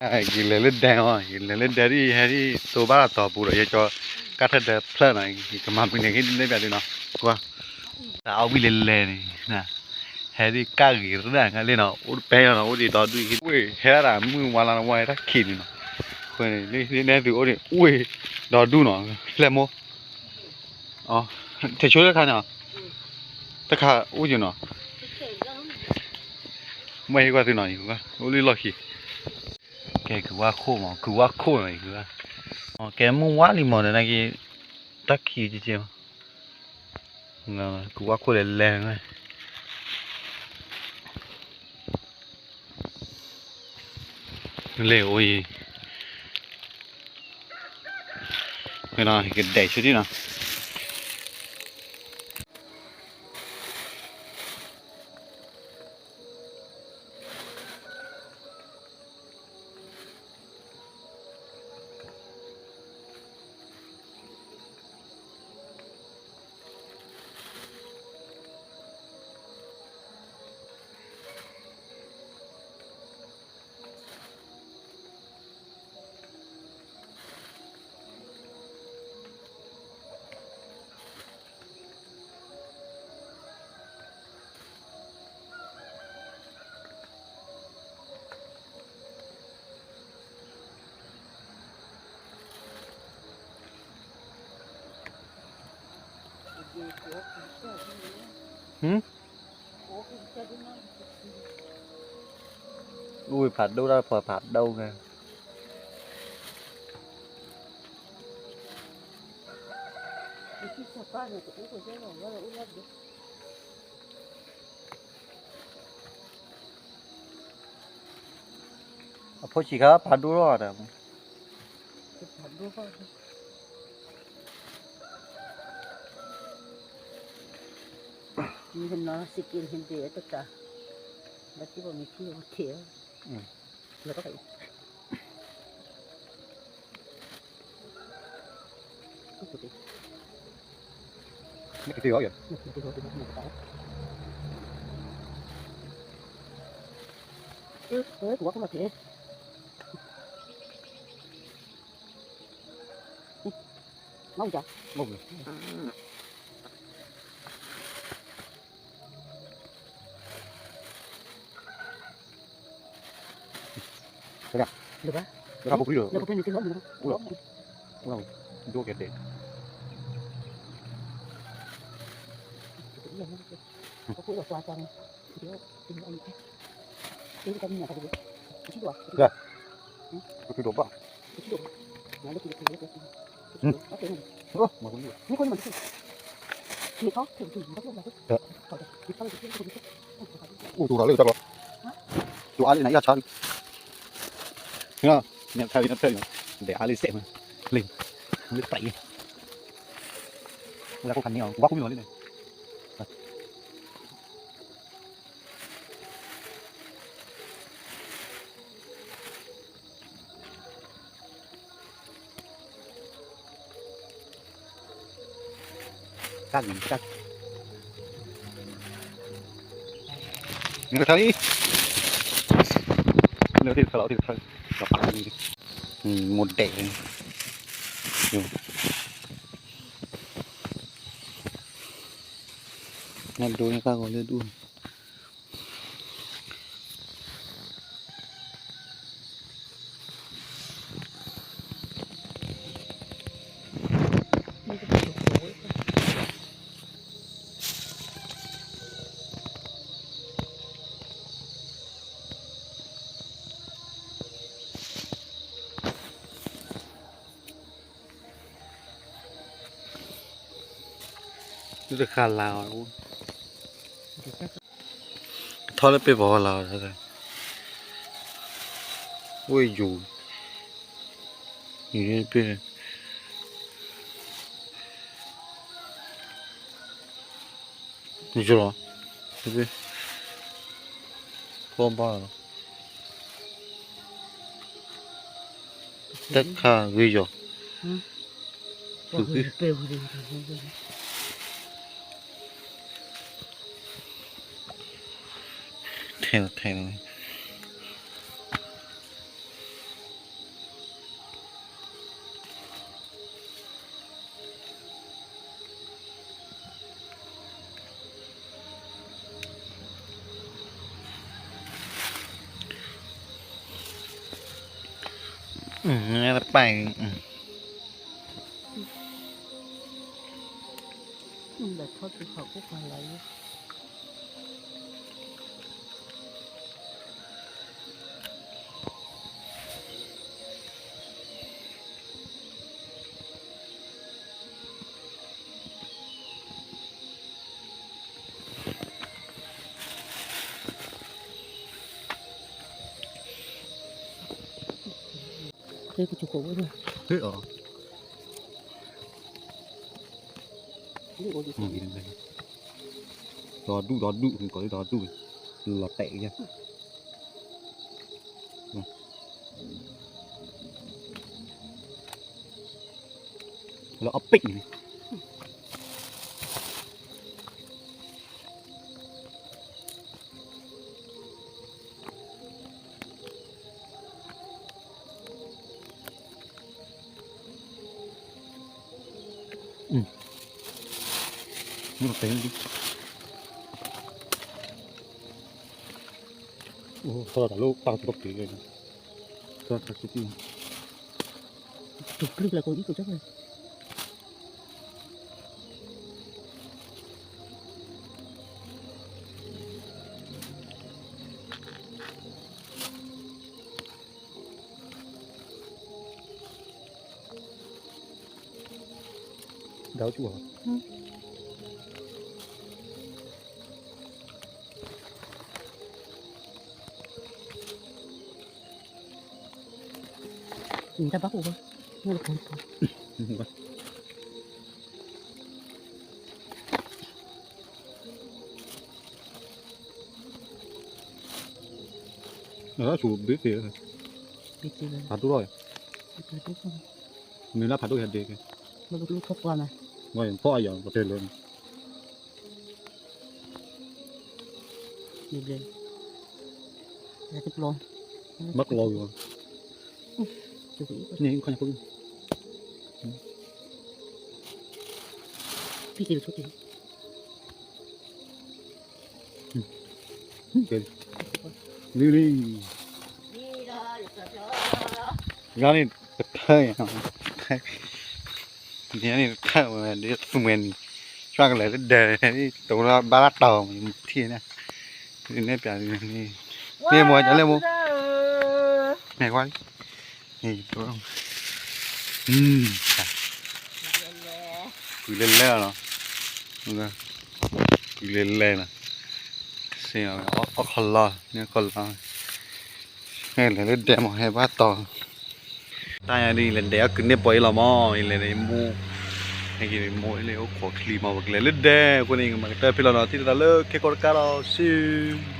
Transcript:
ယလဲၤလၢဒဲအီၤ, ယလဲၤလၢဒဲဒ် ဟဲဒ်သိးဘၣ်တီၤပူၤဒီး ယကၠီကၢ်ထၢၣ်ဒဲဖျၢၣ်နီၤ, ယကမၤပှံၤန့ၣ်က့ၤလၢပျးဒ်နီၤ, ကွၢ်, တၢ်အီၣ်ဝံၤလဲၤလဲၤန့ၣ်, ဟဲဒ်ကၢ်ဂ့ၤရၣ်လံနီၤ, အိၣ်တပဲနီၤ, အိၣ်ဒံးဒီဒူၣ်, ဝ့ၢ်ဟဲဒၣ်မုၢ်ဝါလါဝါတၢ်ခံးန့ၣ်နီၤ, အဃိန့ၣ် လၢန့ၣ်သုအိၣ်ဒံး ဝ့ၢ်ဒီဒူၣ်နီၤ, ဖျဲၣ်မိၢ် ထဲဆိတခါန့ၣ်, တခါအိၣ်ယနီၤ, မ့ၢ်ဟ့ၣ်ကွၢ်သုနီၤ, အိၣ်လံလီၢ်ခံ, ကဲကုၤဝါခိၣ်မး, ကုၤဝါခိၣ်နီၤ, ကဲမုၢ်ဝါလံမးဒီး နာ်က့ၤ တၢ်ခံးကဲကဲမး, ကုၤဝါခိၣ်လဲၤလဲၤ လဲၤအိၣ်အံၤ, ကဒဲးဆူဒံးနီၤ. အိၣ်ဖးဒိၣ်တၢ်ဖီဖးဒိၣ်ကဲ အဖိဆံးခါဖးဒိၣ်လီၤဒီး အိၣ်တူၢ်လီၤလၢတၢ်ဘီ, တူၢ်အါလံနၤအံၤလၢဆါလံ, နထၢနထၢ, ဒဲးအါလံစဲးမး, လံ, လၢတၢ်အံၤ, လၢခိၣ်ခါန့ၣ်အီၤ ဝါခိၣ်မံလီၤလံန့ၣ် တၢ်ဂ့ၤတၢ်, နကထါလံ, လၢတထါလီၤတထါ, မိၢ်ဒဲး, နဒိန့ၣ်တၢ်ဂီၤလၢဒူၣ် တခါလၢအီၤ, ထီၣ်လၢပ့ၢ်ပီၤလၢအီၤ, ဝ့ၢ်ယိၤ, ယိၤပ့ၢ် ယိၤလီၤ, ပ့ၢ်, ကီၢ်ဘၣ်လီၤ, တၢ်ခါဂ့ၤယီၤ, ထဲထဲ တပၢ်အံၤ, ဒီးထီၣ်သူၣ်ခီၣ်ကိၣ်ခီၣ်လီၤယဲ. ဒီဒူၣ်ဒီဒူၣ်, ကိးလၢဒီဒူၣ်, လီၤတဲာ်ယဲ, လၢအပ့ၣ်န့ၣ်, ထီၣ်တၢ်လၢပၢ်ကဘီပ့ၤ, ထီၣ်တၢ်စူးတံၢ်, တပျုၢ်လၢကိးအံၤကိးကၢ်, ဒီးဆူၣ်, တၢ်ဘၣ်ဟူဘၣ်, ဆူၣ်ဘ့သ့ၣ်, ဖးဒိၣ်ထီၣ်, မ့ၢ်လၢဖးဒိၣ်ဟဲဒ့ကဲ, ဖီအယၤပတဲလၢ ဘၣ်ကလီၤဝံၤ, န့ၣ်ခီညါဖိ, ဖံသ့ၣ်တဆိက့ၤ, လံလံ, ယၤန့ၣ်တထၢ, ယၤန့ၣ်တထၢဝဲဒ်သူမှဲန့ၣ်, ဆွကလဲၤလၢဒဲး, တိၤလၢဘၣ်လၢတီၤမထံၣ်န့ၣ်, န့ၣ်ပျး, န့ၣ်မိၢ်ယၤလဲၣ်မိၢ်, န့ၣ်ကွၢ်, န့ၣ်, ကွံာ်လဲၤလဲၤလီၤနီၤ, ကွံာ်လဲၤလဲၤနီၤ, စ့အီၣ်ခီလီၤ, န့ၣ်ခီလီၤ, ဟဲလဲၤလၢဒဲးမး ဟဲဘၣ်တီၤ, တၢ်ယၤဒ်လဲၤဒဲးအကုၢ်န့ၢ်ပှၤအံၤလီၤမး, ယလဲၤဒ်မိၢ်, ဟဲက့ၤမိၢ်လၢအိၣ်ခိးချံမး, ပကလဲၤလၢဒဲးအဃိန့ၣ် ကမၤကတၢၢ်ဖဲလီၤနီၤ, ထံၣ်လိာ်သးလၢခဲကိာ်တကးလီၤ, ဆူၣ်